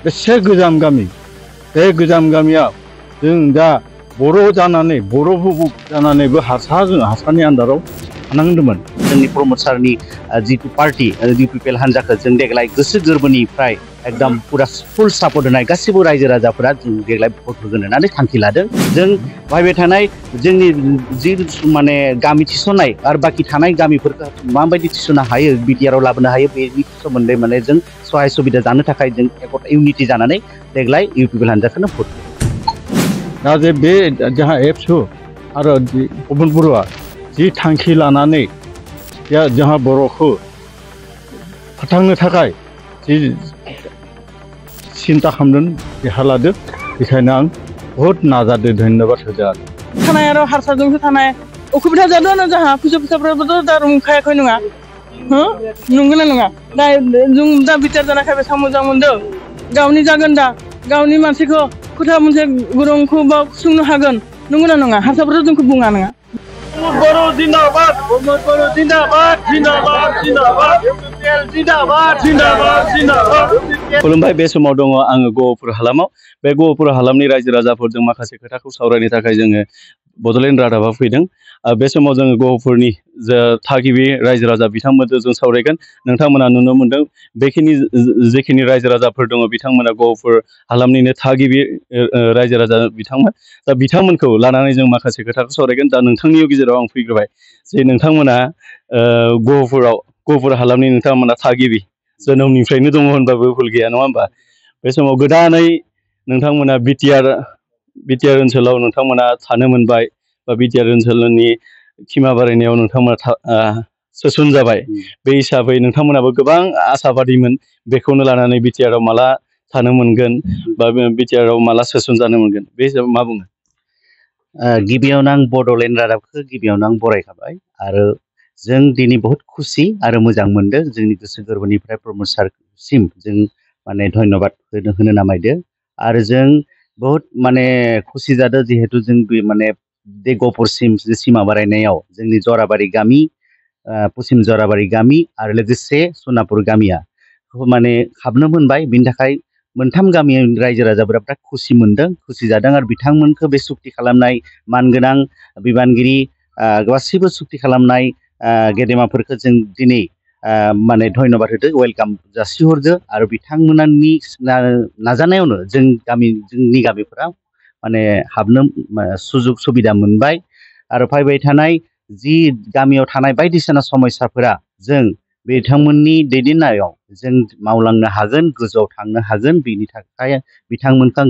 बेसे गोजाम गामि बे गोजाम गामियाव जों दा बर' जानानै बर' बुबुक जानानैबो हारसानि आन्दाराव थानांदोंमोन। जोंनि प्रमद सारनि जितु पार्टी इउपिपिएल हान्जाखौ जों देग्लाय गोसो गोरबोनिफ्राय एकदम पुरा फुल सापर्ट होनाय गासिबो रायजो राजाफोरा जों देग्लाय भट होगोन होननानै थांखि लादों। जों फैबाय थानाय जोंनि जि माने गामि थिसननाय आरो बाखि थानाय गामिफोरखौ माबायदि थिसननो हायो बिटिआरआव लाबोनो हायो बेनि सोमोन्दै माने जों सहाय सुबिदा जानो थाखाय जों एकता इउनिटि जानानै देग्लाय इउपिपिएल हान्जाखौनो भट होगोन। दा जे बे जोंहा एबसु आरो गुबुन बर'आ जि थांखि लानानै जोंहा बर'खौ फोथांनो थाखाय जि सिन्था खालामदों बेहा लादों बेखायनो आं बहुत नाजादों धन्यबाद होदों आरो थानाय आरो हारसाजोंसो थानाय असुबिदा जादों जोंहा फैसा फैसाफ्राबोथ' दा रोंखायाखै नङा नंगौना नङा दा जों दा बिटिआर जानायखाय बेसेबां मोजां मोनदों गावनि जागोन दा गावनि मानसिखौ खोथा मोनसे गोरोंखौ बा सोंनो हागोन नंगौना नङा हारसाफोरा जोंखौ बुङा नङा बर' जिन्दाबाद बर' जिन्दाबाद जिन्दाबाद जिन्दाबाद इउपिपिएल जिन्दाबाद जिन्दाबाद जिन्दाबाद। खुलुमबाय बे समाव दङ आङो गहपुर हालामाव बे गहपुर हालामनि रायजो राजाफोरजों माखासे खोथाखौ सावरायनो थाखाय जोङो बड'लेण्ड रादाबा फैदों। बे समाव जोङो गहपुरनि थागिबि रायजो राजा बिथांमोनजों जों सावरायगोन। नोंथांमोना नुनो मोनदों बेखिनि जेखिनि रायजो राजाफोर दङ बिथांमोना गहपुर हालामनिनो थागिबि रायजो राजा बिथांमोन। दा बिथांमोनखौ लानानै जों माखासे खोथाखौ सावरायगोन। दा नोंथांनि गेजेराव आं फैग्रोबाय जे नोंथांमोना गहपुर हालामनि नोंथांमोना थागिबि जोनोमनिफ्रायनो दङ होनबाबो भुल गैया नङा होमबा। बे समाव गोदानै नोंथांमोना बिटिआर ओनसोलाव नोंथांमोना थानो मोनबाय बा बिटिआर ओनसोलनि खिमा बारायनायाव नोंथांमोना सोसन जाबाय। बे हिसाबै नोंथांमोनाबो गोबां आसाबादिमोन बेखौनो लानानै बिटिआरआव माला थानो मोनगोन बा बिटिआरआव माला सोसन जानो मोनगोन बे हिसाबै मा बुङो? गिबियावनो आं बड'लेण्ड रादाबखौ गिबियावनो आं बरायखाबाय आरो जों दिनै बहुत खुसि आरो मोजां मोनदों जोंनि गोसो गोरबोनिफ्राय प्रमद सारसिम जों माने धन्यबाद होनो नामायदों आरो जों बहुत माने खुसि जादों जिहेतु जों माने बे गहपुरसिम सिमा बारायनायाव जोंनि जराबारि गामि पश्चिम जराबारि गामि आरो लोगोसे सनापुर गामिया माने हाबनो मोनबाय। बिनि थाखाय मोनथाम गामि रायजो राजाफोरा बिराद खुसि मोनदों खुसि जादों आरो बिथांमोनखौ बे सुक्ति खालामनाय मानगोनां बिबानगिरि गासिबो सुक्ति खालामनाय गेदेमाफोरखौ जों दिनै माने धन्यबाद होदो वेलकाम जासिहरदो आरो बिथांमोननि नाजानायावनो जोंनि गामिफोरा माने हाबनो सुजुग सुबिदा मोनबाय आरो फैबाय थानाय जि गामियाव थानाय बायदिसिना समस्याफोरा जों बिथांमोननि दैदेननायाव जों मावलांनो हागोन गोजौआव थांनो हागोन बेनि थाखाय बिथांमोनखौ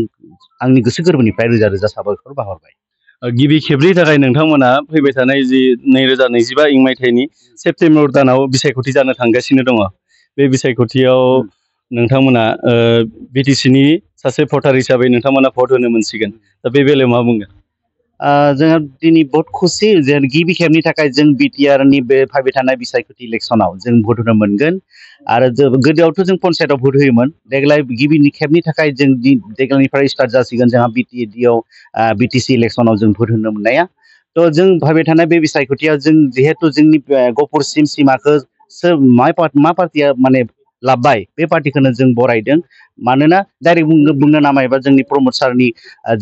आंनि गोसो गोरबोनिफ्राय रोजा रोजा साबायखर बावहरबाय। गिबि खेबनि थाखाय नोंथांमोना फैबाय थानाय जि 2025 मायथाइनि सेप्तेम्बर दानाव बिसायख'थि जानो थांगासिनो दङ। बे बिसायख'थियाव नोंथांमोना बिटिसिनि सासे भटार हिसाबै नोंथांमोना भट होनो मोनसिगोन। दा बे बेलायाव मा बुंगोन? जोंहा दिनै बहुत खुसि जे गिबि खेबनि थाखाय जों बिटिआरनि बे फैबाय थानाय बिसायख'थि इलेक्सनाव जों भट होनो मोनगोन आरो गोदोआवथ' जों पन्सायतआव भट होयोमोन। देग्लाय गिबि खेबनि थाखाय जों देग्लायनिफ्राय स्टार्ट जासिगोन जोंहा बिटिसि इलेक्सनाव जों भट होनो मोननाया। थ' जों फैबाय थानाय बे बिसायख'थियाव जों जिहेतु जोंनि गहपुरसिम सिमाखौ मा पार्टिया माने लाबबाय बे पार्टिखौनो जों बरायदों। मानोना डाइरेक्ट बुंनो नामायबा जोंनि प्रमद सारनि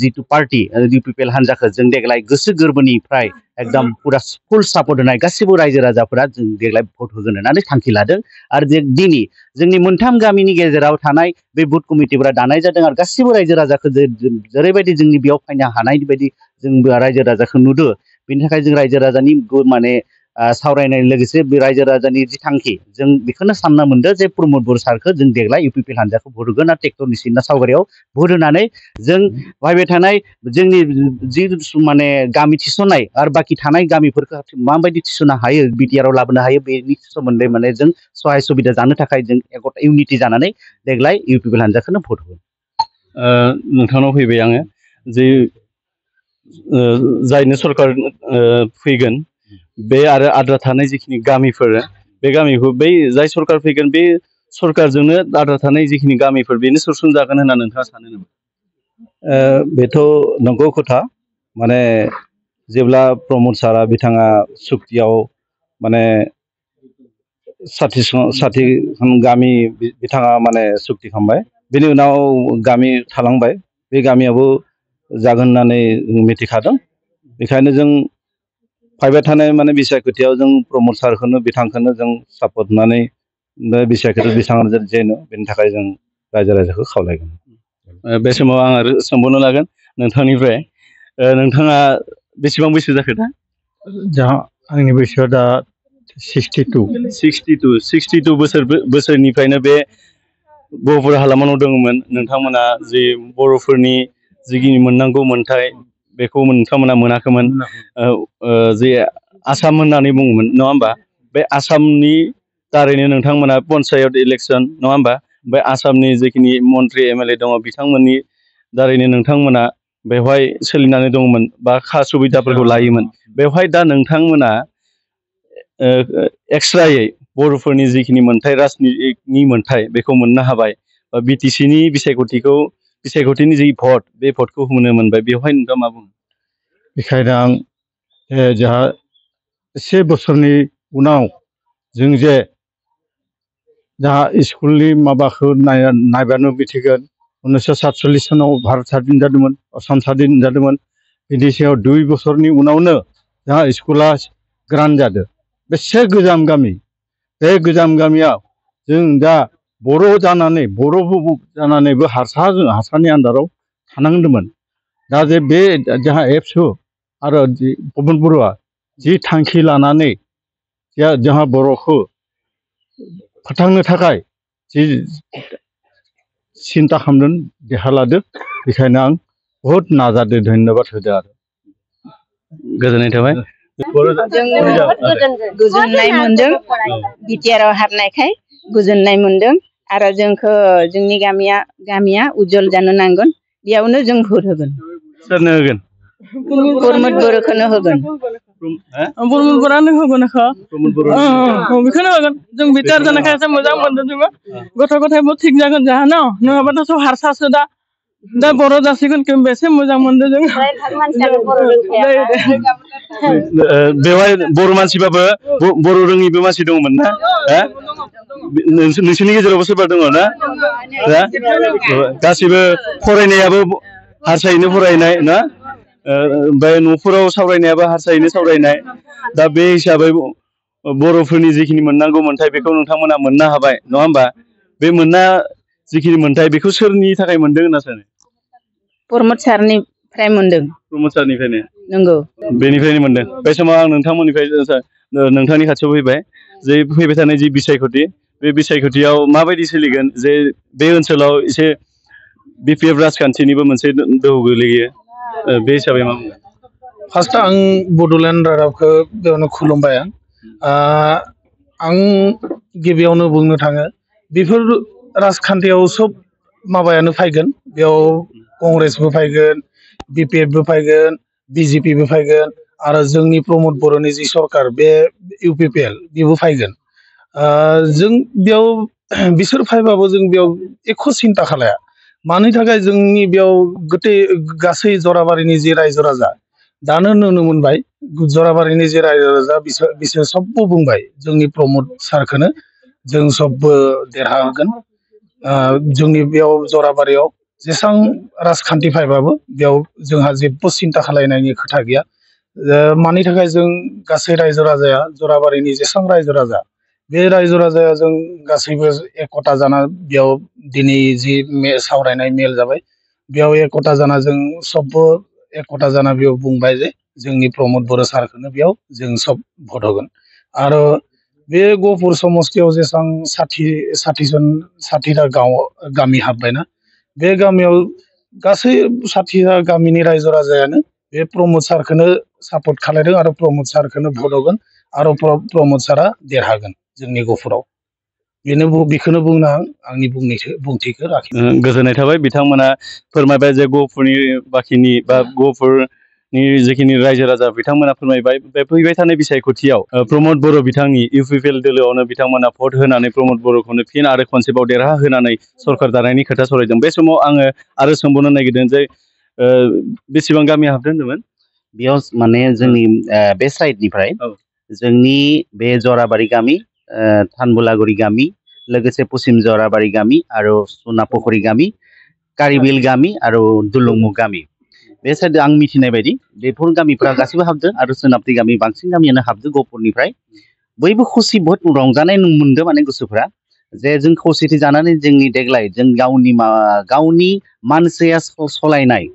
जितु पार्टी इउपिपिएल हान्जाखौ जों देग्लाय गोसो गोरबोनिफ्राय एकदम पुरा फुल सापर्ट होनाय गासिबो रायजो राजाफोरा जों देग्लाय भट होगोन होननानै थांखि लादों आरो दिनै जोंनि मोनथाम गामिनि गेजेराव थानाय बे बुथ कमिटिफोरा दानाय जादों आरो गासिबो रायजो राजाखौ जेरैबायदि जोंनि बेयाव फैनो हानाय बायदि जों रायजो राजाखौ नुदों। बेनि थाखाय जों रायजो राजानि माने सावरायनाय लोगोसे बे रायजो राजानि जि थांखि जों बेखौनो सानना मोनदों जे प्रमद बर सारखौ जों देग्लाय इउपिपिएल हान्जाखौ भट होगोन आरो ट्रेक्टरनि सिन्ना सावगारियाव भट होनानै जों फैबाय थानाय जोंनि जि माने गामि थिसननाय आरो बाखि थानाय गामिफोरखौ माबायदि थिसननो हायो बिटिआरआव लाबोनो हायो बेनि सोमोन्दै माने जों सहाय सुबिदा जानो थाखाय जों एकता इउनिटि जानानै देग्लाय इउपिपिएल हान्जाखौनो भट होगोन। नोंथांनाव फैबाय आङो जे जायनो सरकार फैगोन बे आरो आद्रा थानाय जिखिनि गामिफोर बे गामिखौ बै जाय सरकार फैगोन बे सरकारजोंनो आद्रा थानाय जिखिनि गामिफोर बेनो सोसन जागोन होनना नोंथाङा सानो नामा? बेथ' नंगौ खोथा माने जेब्ला प्रमद सारा बिथाङा सुक्तियाव माने 60 गामि बिथाङा माने सुक्ति खालामबाय बेनि उनाव गामि थालांबाय बे गामियावबो जागोन होननानै मिथिखादों बेखायनो जों फैबाय थानाय माने बिसायख'थियाव जों प्रमद सारखौनो बिथांखौनो जों सापर्ट होनानै बे बिसायख'थि बिथाङा जेनो बेनि थाखाय जों रायजो राजाखौ खावलायगोन बे समाव आं आरो सोंबावनो लागोन नोंथांनिफ्राय नोंथाङा बेसेबां बैसो जाखो दा जाहा आंनि बैसोआ दा 62 बोसोरनिफ्रायनो बे गहपुर हालामाव दङमोन नोंथांमोना जि बर'फोरनि जिखिनि मोननांगौ मोनथाय बेखौ नोंथांमोना मोनाखैमोन जे आसाम होननानै बुङोमोन नङा होमबा बे आसामनि दारैनो नोंथांमोना पन्सायत इलेक्सन नङा होमबा बे आसामनि जिखिनि मन्त्रि एमएलए दङ बिथांमोननि दारैनो नोंथांमोना बेवहाय सोलिनानै दङमोन बा सुबिदाफोरखौ लायोमोन बेवहाय दा नोंथांमोना एक्सट्रायै बर'फोरनि जिखिनि मोनथाय राजनितिकनि मोनथाय बेखौ मोननो हाबाय बा बिटिसिनि बिसायख'थिनि जि भट बे भटखौ होनो मोनबाय बेवहाय नोंथाङा मा बुङो बेखायनो आं जोंहा एसे बोसोरनि उनाव जों जे जोंहा स्कुलनि माबाखौ नायबानो मिथिगोन 1947 सनाव भारत स्वाधीन जादोंमोन आसाम स्वाधीन जादोंमोन बिनि सायाव 2 बोसोरनि उनावनो जोंहा स्कुला ग्रान्ड जादों बेसे गोजाम गामि बे गोजाम गामियाव जों दा बर' जानानै बर' जानानैबो हारसानि आन्दाराव थानांदोंमोन दा जे बे जोंहा एबसु आरो पबन बरुवा जि थांखि लानानै जोंहा बर'खौ फोथांनो थाखाय जि सिन्था खालामदों देहा लादों बेखायनो आं बहुद नाजादों धन्यबाद होदों आरो गोजोननाय थाबाय गोजोननाय मोनदों बिटिआरआव हाबनायखाय गोजोननाय मोनदों आरो जोंखौ जोंनि गामिया उज्जवल जानो नांगोन बेयावनो जों भट होगोन सोरनो होगोन प्रमद बर'खौनो होगोन प्रमद बर'आनो होगोन बेखौनो होगोन जों बिटिआर जानायखाय एसे मोजां मोनदों जोङो गथ' गथायबो थिग जागोन जाहा न नङाबाथ' सब हारसासो दा बर' जासिगोन बेसे मोजां मोनदों जों बेवहाय बर' मानसिबाबो बर' रोङिबो मानसि दंमोन ना नोंसोरनि गेजेरावबो सोरबा दङ ना गासिबो फरायनायाबो हारसायैनो फरायनाय ना ओमफ्राय न'फोराव सावरायनायाबो हारसायैनो सावरायनाय दा बे हिसाबै बर'फोरनि जिखिनि मोननांगौ मोनथाय बेखौ नोंथांमोना मोननो हाबाय नङा होमबा बे जिखिनि मोनथाय बेखौ सोरनि थाखाय मोनदों होनना सानो प्रमद सारनिफ्राय मोनदों प्रमद सारनिफ्रायनो नंगौ बेनिफ्रायनो मोनदों बे समाव आं नोंथांमोननिफ्राय नोंथांनि खाथियाव फैबाय जे फैबाय थानाय जि बिसायख'थि बे बिसायख'थियाव माबायदि सोलिगोन जे बे ओनसोलाव एसे बिपिएफ राजखान्थिनिबो मोनसे दोहौ गोलैयो बे हिसाबै मा बुङो फार्स्ट आं बड'लेण्ड रादाबखौ बेयावनो खुलुमबाय आं गिबियावनो बुंनो थाङो बेफोर राजखान्थियाव सब माबायानो फैगोन बेयाव कंग्रेसबो फैगोन बिपिएफबो फैगोन बिजेपिबो फैगोन आरो जोंनि प्रमद बर'नि जि सरकार बे इउपिपिएल बेबो फैगोन जों बेयाव बिसोर फैबाबो जों बेयाव एख' सिन्था खालाया मानि थाखाय जोंनि बेयाव गासै जराबारिनि जि रायजो राजा दानो नुनो मोनबाय जराबारिनि जि रायजो राजा बिसोर सबबो बुंबाय जोंनि प्रमद सारखौनो जों सबबो देरहागोन जोंनि बेयाव जराबारियाव जेसां राजखान्थि फैबाबो बेयाव जोंहा जेबो सिन्था खालायनायनि खोथा गैया मानि थाखाय जों गासै रायजो राजाया जराबारिनि जेसां रायजो राजा बे रायजो राजाया जों गासैबो एकता जाना बेयाव दिनै जि सावरायनाय मेल जाबाय बेयाव एकता जाना जों सबबो एकता जाना बेयाव बुंबाय जे जोंनि प्रमद बर' सारखौनो बेयाव जों सब भट होगोन आरो बे गहपुर समस्तियाव जेसां 60टा गामि हाबबायना बे गामियाव गासै 60टा गामिनि रायजो राजायानो बे प्रमद सारखौनो सापर्ट खालायदों आरो प्रमद सारखौनो भट होगोन आरो प्रमद सारा देरहागोन जोंनि गहपुराव बेखौनो बुंनो आंनि बुंथिखौ लाखि गोजोननाय थाबाय बिथांमोना फोरमायबाय जे गहपुरनि बाखिनि बा गहपुरनि जिखिनि रायजो राजा बिथांमोना फोरमायबाय बे फैबाय थानाय बिसायख'थियाव प्रमद बर' बिथांनि इउपिपिएल दोलोआवनो बिथांमोना भट होनानै प्रमद बर'खौनो फिन आरो खनसेबाव देरहा होनानै सरकार दानायनि खोथा सावरायदों बे समाव आङो आरो सोंबावनो नागिरदों जे बेसेबां गामि हाबदों होनदोंमोन बेयाव माने जोंनि बे साइडनिफ्राय जोंनि बे जराबारि गामि थानबुलागुरि गामि लोगोसे पश्चिम जराबारि गामि आरो सोनाब पुखुरी गामि कारिबिल गामि आरो दुलुंमु गामि बे साइड आं मिथिनाय बायदि बेफोर गामिफ्रा गासिबो हाबदों आरो सोनाबनि गामि बांसिन गामियानो हाबदों गहपुरनिफ्राय बयबो खुसि बहुत रंजानाय मोनदों माने गोसोफ्रा जे जों खौसेथि जानानै जोंनि देग्लाय जों गावनि मानसिया सलायनाय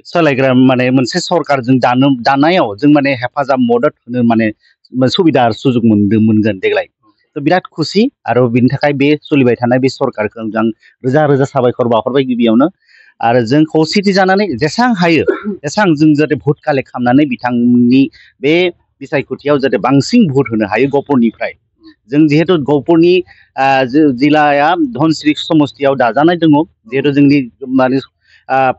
सालायग्रा माने मोनसे सरकार जों दानायाव जों माने हेफाजाब मदद होनो माने सुबिदा सुजुग मोनगोन देग्लाय तो बिराद खुसि आरो बिनि थाखाय बे सोलिबाय थानाय बे सरकारखौ आं रोजा रोजा साबायखर बावहरबाय गिबियावनो आरो जों खौसेथि जानानै जेसां हायो एसां जों जाहाथे भट कालेक्ट खालामनानै बिथांनि बे बिसायख'थियाव जाहाथे बांसिन भट होनो हायो गहपुरनिफ्राय जों जिहेतु गहपुरनि जिल्लाया धनस्री समस्तियाव दाजानाय दङ जिहेतु जोंनि माने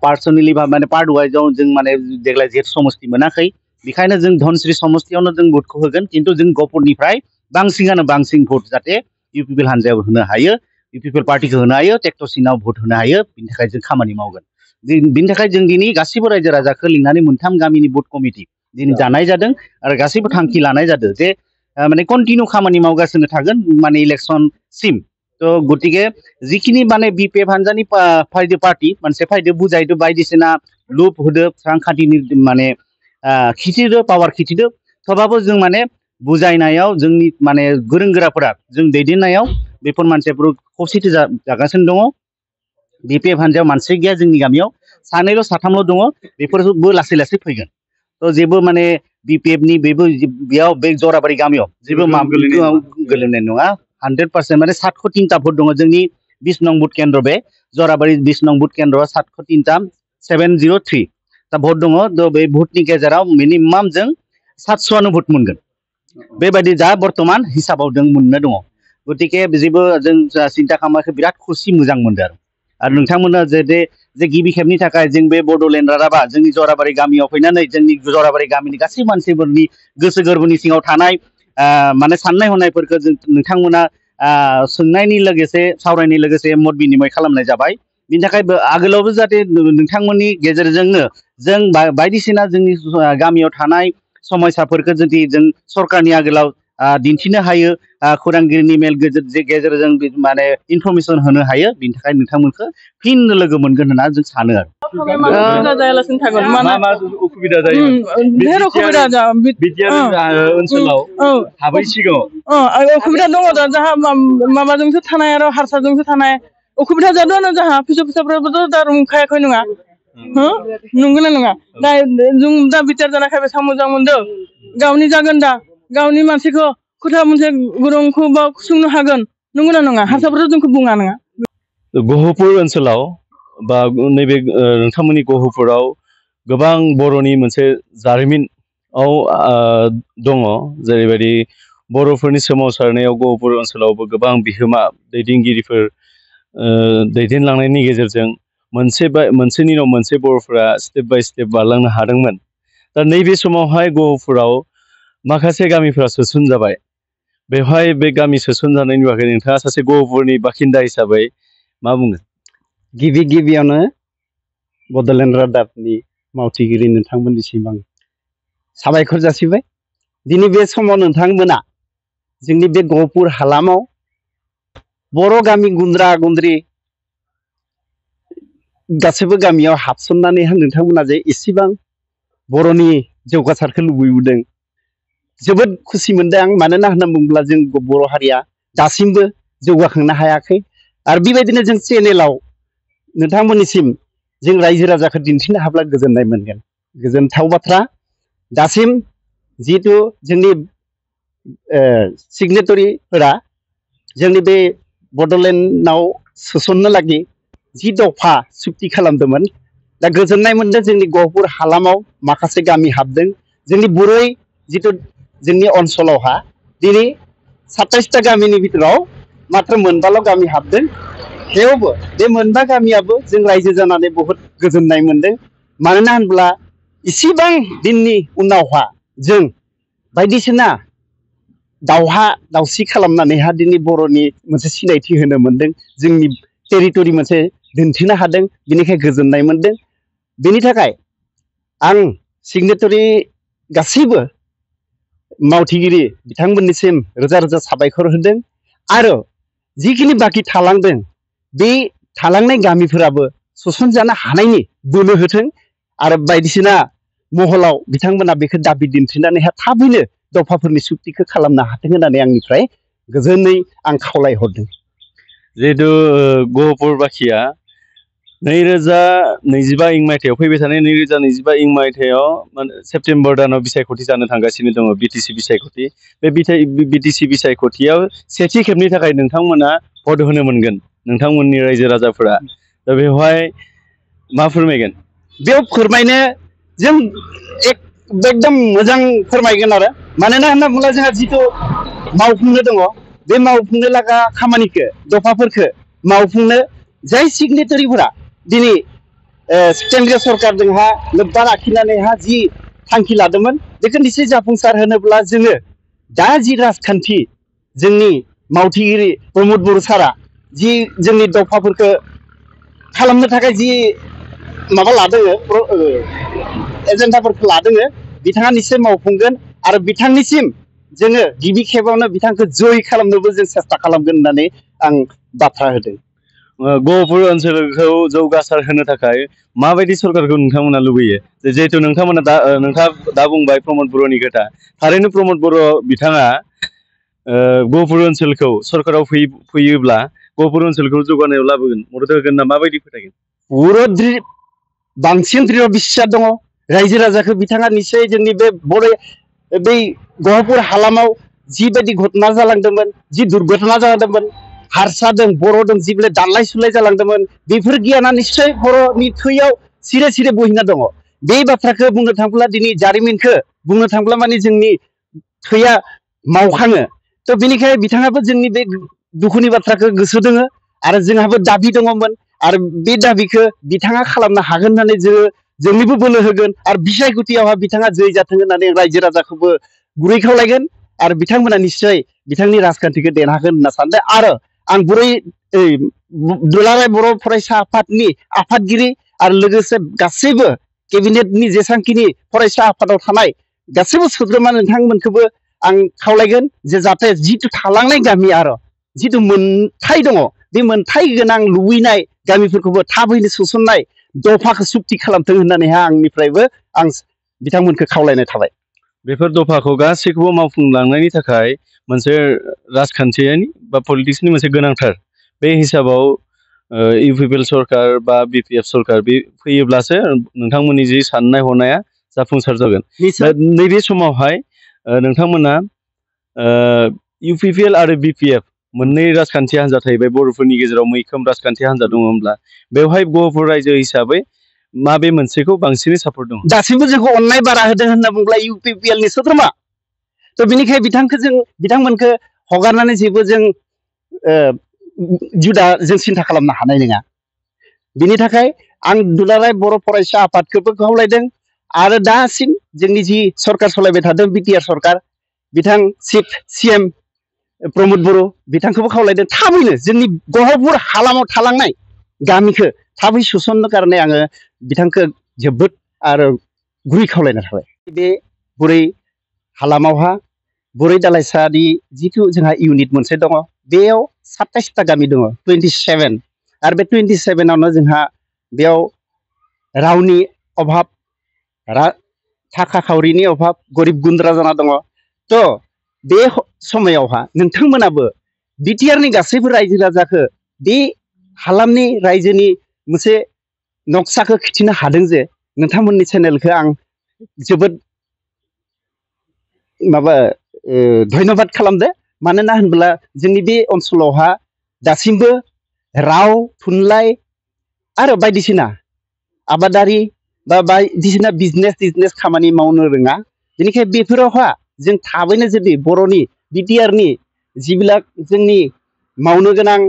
पार्सनेलि माने पार्ट वाइजआव जों माने देग्लाय जिहेतु समस्ति मोनाखै बेखायनो जों धनस्री समस्तियावनो जों भटखौ होगोन खिन्थु जों गहपुरनिफ्राय बांसिनानो बांसिन भट जाहाथे इउपिपिएल हान्जायाव होनो हायो इउपिपिएल पार्टिखौ होनो हायो टेक्ट'सिनाव भट होनो हायो बिनि थाखाय जों खामानि मावगोन बिनि थाखाय जों दिनै गासिबो रायजो राजाखौ लिंनानै मोनथाम गामिनि भट कमिटि दिनै दानाय जादों आरो गासैबो थांखि लानाय जादों जे माने कन्टिनिउ खामानि मावगासिनो थागोन माने इलेक्सनसिम तो गतिके जिखिनि माने बिपिएफ हान्जानि फायदो पार्टि मोनसे फायदो बुजायदो बायदिसिना लुप होदो रांखान्थिनि माने खिथिदो पावार खिथिदो थेवबाबो जों माने बुजायनायाव जोंनि माने गोरों गोराफोरा जों दैदेननायाव बेफोर मानसिफोर खौसेथि जागासिनो दङ बिपिएफ हान्जायाव मानसि गैया जोंनि गामियाव सानैल' साथामल' दङ बेफोरबो लासै लासै फैगोन तो जेबो माने बिपिएफनि बेयाव बे जराबारि गामियाव जेबो गोलैनाय नङा 100% माने 703टा भट दङ जोंनि 20 नं भट केन्द्र बे जराबारि 20 नं भट केन्द्रआ 703टा 703 ता भट दङ तो बे भटनि गेजेराव मिनिमाम जों 700आनो भट मोनगोन बेबायदि जा बर्तमान हिसाबाव जों मोननो दङ गतिके जेबो जों सिन्था खालामाखै बिराद खुसि मोजां मोनदों आरो नोंथांमोना जे गिबि खेबनि थाखाय जों बे बड'लेण्ड रादाबा जोंनि जराबारि गामियाव फैनानै जोंनि जराबारि गामिनि गासै मानसिफोरनि गोसो गोरबोनि सिङाव थानाय माने साननाय हनायफोरखौ जों नोंथांमोना सोंनायनि लोगोसे सावरायनाय लोगोसे मत बिनिमय खालामनाय जाबाय बिनि थाखाय आगोलावबो जाहाथे नोंथांमोननि गेजेरजोंनो जों बायदिसिना जोंनि गामियाव थानाय समस्याफोरखौ जुदि जों सरकारनि आगोलाव दिन्थिनो हायो खौरांगिरिनि मेल गेजेरजों माने इनफरमेसन होनो हायो बिनि थाखाय नोंथांमोनखौ फिन लोगो मोनगोन होनना जों सानो मा उसुबिदा जायो ओनसोलाव हाबै सिगाङाव उसुबिदा दङ दा जाहा माबाजोंसो थानाय आरो हारसाजोंसो थानाय उसुबिदा जादों जाहा फिसाफोराबोथ' दा रुंखायाखै नङा नंगौना नङा दा जों दा बिटार जानायखाय बेसां मोजां मोनदों गावनि जागोन दा गावनि मानसिखौ खोथा मोनसे गोरोंखौ बा सोंनो हागोन नंगौना नङा हारसाफोरा जोंखौ बुङा नङा गहपुर ओनसोलाव बा नैबे नोंथांमोननि गहपुराव गोबां बर'नि मोनसे जारिमिनाव दङ जेरैबायदि बर'फोरनि सोमावसारनायाव गहपुर ओनसोलावबो गोबां बिहोमा दैदेनगिरिफोर दैदेनलांनायनि गेजेरजों मोनसेनि उनाव मोनसे बर'फोरा स्टेप बाय स्टेप बारलांनो हादोंमोन दा नैबे समावहाय गहपुराव माखासे गामिफोरा सोसनजाबाय बेवहाय बे गामि सोसनजानायनि बागै नोंथाङा सासे गहपुरनि बाखिन्दा हिसाबै मा बुङो गिबियावनो बड'लेण्ड रादाबनि मावथिगिरि नोंथांमोननिसिम आं साबायखर जासिबाय दिनै बे समाव नोंथांमोना जोंनि बे गहपुर हालामाव बर' गामि गुन्द्रा गुन्द्रि गासैबो गामियाव हाबसननानैहाय नोंथांमोना जे इसेबां बर'नि जौगासारखौ लुबैबोदों जोबोद खुसि मोनदों आं मानोना होनना बुङोब्ला जों बर' हारिया दासिमबो जौगाखांनो हायाखै आरो बेबायदिनो जों चेनेलाव नोंथांमोननिसिम जों रायजो राजाखौ दिन्थिनो हाब्ला गोजोननाय मोनगोन गोजोनथाव बाथ्रा दासिम जिहेतु जोंनि सिगनेटरिफोरा जोंनि बे बड'लेण्डआव सोसननो लागि 10 दफा सुक्ति खालामदोंमोन दा गोजोननाय मोनदों जोंनि गहपुर हालामाव माखासे गामि हाबदों जोंनि बुरै जितु जोंनि ओनसोलावहा दिनै 27टा गामिनि भितराव मात्र मोनबाल' गामि हाबदों थेवबो बे मोनबा गामियाबो जों रायजो जानानै बहुत गोजोननाय मोनदों मानोना होनब्ला इसेबां दिननि उनावहा जों बायदिसिना दावहा दावसि खालामनानैहा दिनै बर'नि मोनसे सिनायथि होनो मोनदों जोंनि टेरिटरि मोनसे दिन्थिनो हादों बेनिखाय गोजोननाय मोनदों बेनि थाखाय आं सिगनेटरि गासैबो मावथिगिरि बिथांमोननिसिम रोजा रोजा साबायखर होदों आरो जिखिनि बाखि थालांदों बे थालांनाय गामिफोराबो सोसनजानो हानायनि बोलो होथों आरो बायदिसिना महलाव बिथांमोना बेखौ दाबि दिन्थिनानैहाय थाबैनो दफाफोरनि सुक्तिखौ खालामनो हाथों होननानै आंनिफ्राय गोजोनै आं खावलायहरदों। जिहेतु गहपुर बाखिया 2025 इं मायथाइयाव फैबाय थानाय 2025 इं मायथाइयाव सेप्तेम्बर दानाव बिसायख'थि जानो थांगासिनो दङ बिटिसि बिसायख'थि बे बिटिसि बिसायख'थियाव सेथि खेबनि थाखाय नोंथांमोना भट होनो मोनगोन नोंथांमोननि रायजो राजाफोरा दा बेवहाय मा फोरमायगोन? बेयाव फोरमायनो जों एकदम मोजां फोरमायगोन आरो मानोना होनना बुङोब्ला जोंहा जिथु मावफुंनो दङ बे मावफुंनो लागा खामानिखौ दफाफोरखौ मावफुंनो जाय सिगनेटारिफोरा दिनै केन्द्रीय सरकारजोंहा लोब्बा लाखिनानैहा जि थांखि लादोंमोन बेखौ निश्चय जाफुंसार होनोब्ला जोङो दा जि राजखान्थि जोंनि मावथिगिरि प्रमद बर' सारा जि जोंनि दफाफोरखौ खालामनो थाखाय जि माबा लादों एजेन्डाफोरखौ लादों बिथाङा निश्चय मावफुंगोन आरो बिथांनिसिम जोङो गिबि खेबावनो बिथांखौ जय खालामनोबो जों सेस्था खालामगोन होननानै आं बाथ्रा होदों। गहपुर ओनसोलखौ जौगासार होनो थाखाय माबायदि सरकारखौ नोंथांमोना लुबैयो? जिहेतु नोंथाङा दा बुंबाय प्रमद बर'नि खोथा थारैनो प्रमद बर' बिथाङा गहपुर ओनसोलखौ सरकाराव फैयोब्ला गहपुर ओनसोलखौ जौगानायाव लाबोगोन मदद होगोन ना माबायदि फोथायगोन? पुरा बांसिन दृढ़ बिश्वास दङ रायजो राजाखौ बिथाङा निश्चय जोंनि बै गहपुर हालामाव जिबायदि घटना जालांदोंमोन जि दुर्घटना जादोंमोन हारसादों बर'दों जिबले दानलाय सुलाय जालांदोंमोन बेफोर गियाना निश्चय बर'नि थैयाव सिरे सिरे बोहैना दङ। बे बाथ्राखौ बुंनो थाङोब्ला दिनै जारिमिनखौ बुंनो थाङोब्ला माने जोंनि थैया मावखाङो थ' बेनिखायनो बिथाङाबो जोंनि बे दुखुनि बाथ्राखौ गोसो दोङो आरो जोंहाबो दाबि दङमोन आरो बे दाबिखौ बिथाङा खालामनो हागोन होननानै जोङो जोंनिबो बोलो होगोन आरो बिसायख'थियावहा बिथाङा जै जाथों होननानै रायजो राजाखौबो गुरै खावलायगोन आरो बिथांमोना निश्चय बिथांनि राजखान्थिखौ देरहागोन होनना सानदों आरो आं दुलाराय बर' फरायसा आफादनि आफादगिरि आरो लोगोसे गासैबो केबिनेटनि जेसांखिनि फरायसा आफादाव थानाय गासैबो सोद्रोमा नोंथांमोनखौबो आं खावलायगोन जे जाहाथे जिथु थालांनाय गामि आरो जिथु मोनथाय दङ बे मोनथाय गोनां लुबैनाय गामिफोरखौबो थाबैनो सोसननाय दफाखौ सुक्ति खालामथों होननानैहाय आंनिफ्रायबो आं बिथांमोनखौ खावलायनाय थाबाय। बेफोर दफाखौ गासैखौबो मावफुंलांनायनि थाखाय मोनसे राजखान्थियारि बा पलिटिक्सनि मोनसे गोनांथार बे हिसाबाव इउपिपिएल सरकार बा बिपिएफ सरकार बे फैयोब्लासो नोंथांमोननि जि साननाय हनाया जाफुंसार जागोन। दा नैबे समावहाय नोंथांमोना इउपिपिएल आरो बिपिएफ मोननै राजखान्थि हान्जा थाहैबाय बर'फोरनि गेजेराव मैखोम राजखान्थि हान्जा दङब्ला बेवहाय गहपुर रायजो हिसाबै माबे मोनसेखौ बांसिनै सापर्ट दङ? दासिमबो जोंखौ अननाय बारा होदों होनना बुंब्ला इउपिपिएलनि सोद्रोमा थ' बेनिखायनो बिथांमोनखौ हगारनानै जेबो जों जुदा जों सिन्था खालामनो हानाय नङा। बिनि थाखाय आं दुलाराय बर' फरायसा आफादखौबो खावलायदों आरो दासिम जोंनि जि सरकार सालायबाय थादों बिटिआर सरकार बिथां चिफ सिएम प्रमद बर' बिथांखौबो खावलायदों थाबैनो जोंनि गहपुर हालामाव थालांनाय गामिखौ थाबै सोसननो कारणे आङो बिथांखौ जोबोद आरो गुरै खावलायना थाबाय। बे बुरै हालामावहा बुरै दालाइसानि जिथु जोंहा इउनिट मोनसे दङ बेयाव 27टा गामि दङ 27 आरो बे 27आवनो जोंहा बेयाव रावनि अभाब थाखा खावरिनि अभाब गरिब गुन्द्रा जाना दङ। थ' बे समायावहा नोंथांमोनाबो बिटिआरनि गासैबो रायजो राजाखौ बे हालामनि रायजोनि मोनसे नक्साखौ खिथिनो हादों जे नोंथांमोननि चेनेलखौ आं जोबोद धन्यबाद खालामदो मानोना होनब्ला जोंनि बे ओनसोलावहा दासिमबो राव थुनलाइ आरो बायदिसिना आबादारि बा बायदिसिना बिजनेस खामानि मावनो रोङा। बेनिखायनो बेफोरावहा जों थाबैनो जुदि बर'नि बिटिआरनि जिबिलाक जोंनि मावनो गोनां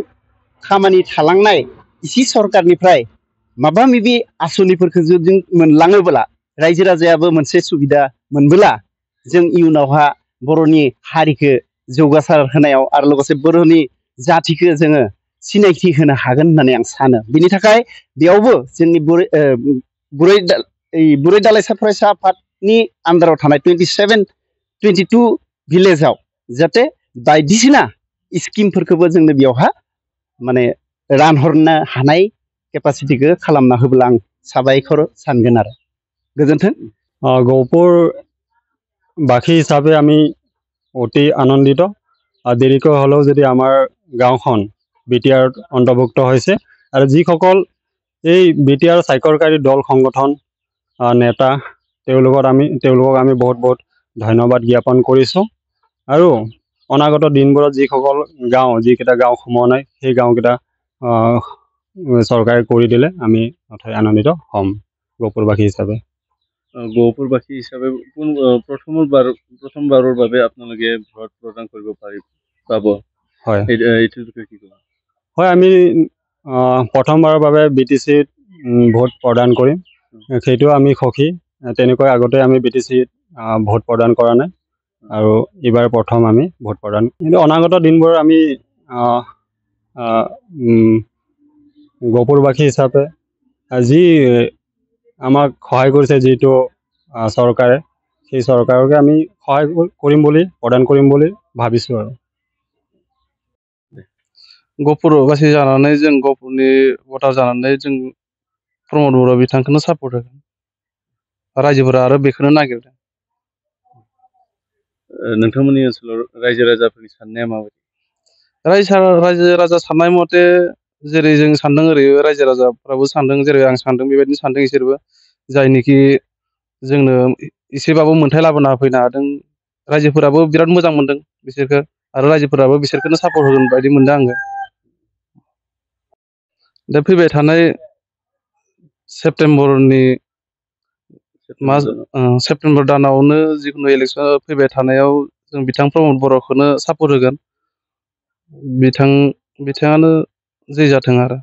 खामानि थालांनाय इसे सरकारनिफ्राय माबा माबि आसनिफोरखौ जुदि मोनलाङोब्ला रायजो राजायाबो मोनसे सुबिदा मोनबोला जों इयुनावहा बर'नि हारिखौ जौगासार होनायाव आरो लोगोसे बर'नि जाथिखौ जोङो सिनायथि होनो हागोन होननानै आं सानो। बिनि थाखाय बेयावबो जोंनि बुरै दालाइसा फरायसा आफादनि आन्दाराव थानाय 22 भिलेजाव जाहाथे बायदिसिना स्किमफोरखौबो जोंनो बेयावहा माने रानहरनो हानाय केपासिटिखौ खालामना होब्ला आं साबायखर सानगोन आरो गोजोन्थों। গহপুৰ বাসী হিচাপে আমি অতি আনন্দিত। দেৰিকৈ হ'লেও যদি আমাৰ গাঁওখন BTR অন্তৰ্ভুক্ত হৈছে আৰু যিসকল এই BTR স্বাক্ষৰকাৰী দল সংগঠন নেতা তেওঁলোকক আমি বহুত বহুত ধন্যবাদ জ্ঞাপন কৰিছোঁ। আৰু অনাগত দিনবোৰত যিকেইটা গাঁও সোমোৱা নাই সেই গাঁওকেইটা চৰকাৰে কৰি দিলে আমি নথৈ আনন্দিত হ'ম গহপুৰবাসী হিচাপে। গহপুৰবাসী হিচাপে প্ৰথমবাৰৰ বাবে আপোনালোকে ভোট প্ৰদান কৰিব পাব। হয় এইটোৰ বিষয়ে কি ক'ব? হয়, আমি প্ৰথমবাৰৰ বাবে BTCত ভোট প্ৰদান কৰিম, সেইটো আমি সুখী। তেনেকৈ আগতে আমি BTCত ভোট প্ৰদান কৰা নাই আৰু এইবাৰ প্ৰথম আমি ভোট প্ৰদান। কিন্তু অনাগত দিনবোৰ আমি গহপুৰবাসী হিচাপে যি আমাক সহায় কৰিছে যিটো চৰকাৰে, সেই চৰকাৰকে আমি সহায় প্ৰদান কৰিম বুলি ভাবিছোঁ আৰু। गहपुरबासि जानानै जों गहपुरनि भटार जानानै जों प्रमद बर' बिथांखौनो सापर्ट होगोन। रायजोफोरा आरो बेखौनो नागिरदों। नोंथांमोननि ओनसोलाव रायजो राजाफोरनि साननाया माबायदि? रायजो राजा साननाय मथे जेरै जों सानदों ओरै रायजो राजाफ्राबो सानदों, जेरै आं सानदों बेबायदिनो सानदों इसोरबो, जायनिखि जोंनो एसेबाबो मोन्थाय लाबोना होफैनो हादों। रायजोफोराबो बिराद मोजां मोनदों बिसोरखौ आरो रायजोफोराबो बिसोरखौनो सापर्ट होगोन बायदि मोनदों आङो। दा फैबाय थानाय सेप्तेम्बर दानावनो जिखुनु इलेक्सन फैबाय थानायाव जों बिथां प्रमद बर'खौनो सापर्ट होगोन। बिथाङानो जै जाथों आरो।